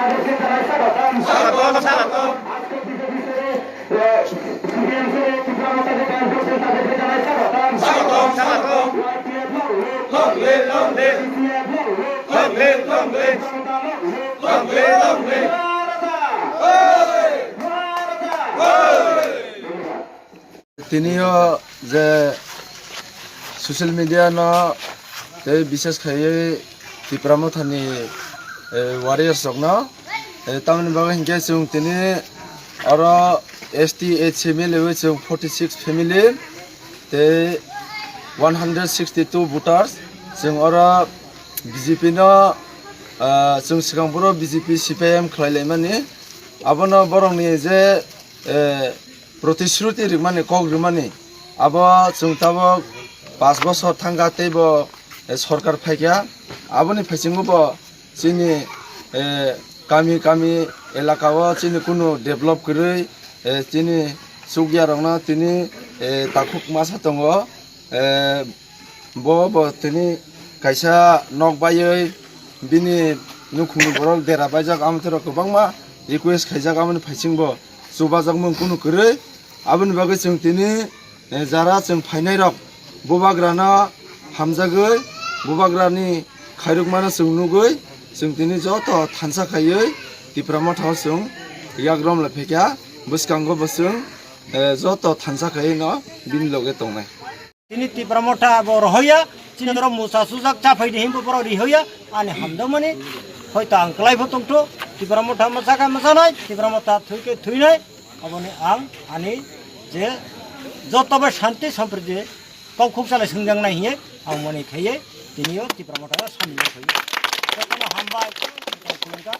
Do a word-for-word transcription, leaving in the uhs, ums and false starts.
স্বাগতম, স্বাগতম। স্বাগতম, স্বাগতম। Long live, long live. Long live, long live. Long live, long live. Tini o je social media no tei bises khaiwi Tipra Motha ni, eh, warriors rok no, eh, tamoni bagwi hinkhe chwng tini oro S T H C miliwi chwng forty six family tei one hundred sixty two voters chwng oro B J P no, ah, chwng swkang phuru B J P C P I M khlai laimani, abono borokni je, eh, protishruti rwmani, kok rwmani, abo chwng tabuk pash bosor thangkha teibo, eh, sorkar phaikha, aboni phaisingo bo chini, eh, kami kami elaka o chini kunu develop kwrwi, eh, chini chukya rokno tini, eh, takhuk masa tongo, eh, bo bo tini kaisa nok baiwi bini nukhungni borok dera baijak, amtwrok kwbangma request khaijak, amoni phaisingo bo chubajak mung kunu kwrwi. Aboni bagwi chwng tini, eh, jara chwng phainairok bubagrano hamjagwi, bubagrani khairokmano chwng nugwi, chwng tini joto thansa khaiwi Tipra Motha o chwng yak romlai phaikha, bwskango bo chwng, eh, joto thansa khaiwi no bini loge tongnai. Tini Tipra Motha bo rohoya, chini norok musa sujak chaphai di himbo borok rihoya, ani hamdamani, hoito ang kwlai pho tongtho, Tipra Motha masa khe masanai, Tipra Motha thwi khe thwinai, aboni ang ani je joto bai shanti sampriti kok khuksa lai swngjak nai hiye, ang mani khaiye, tini o Tipra Motha o samung khaio. Jotono hambai, khulumkha.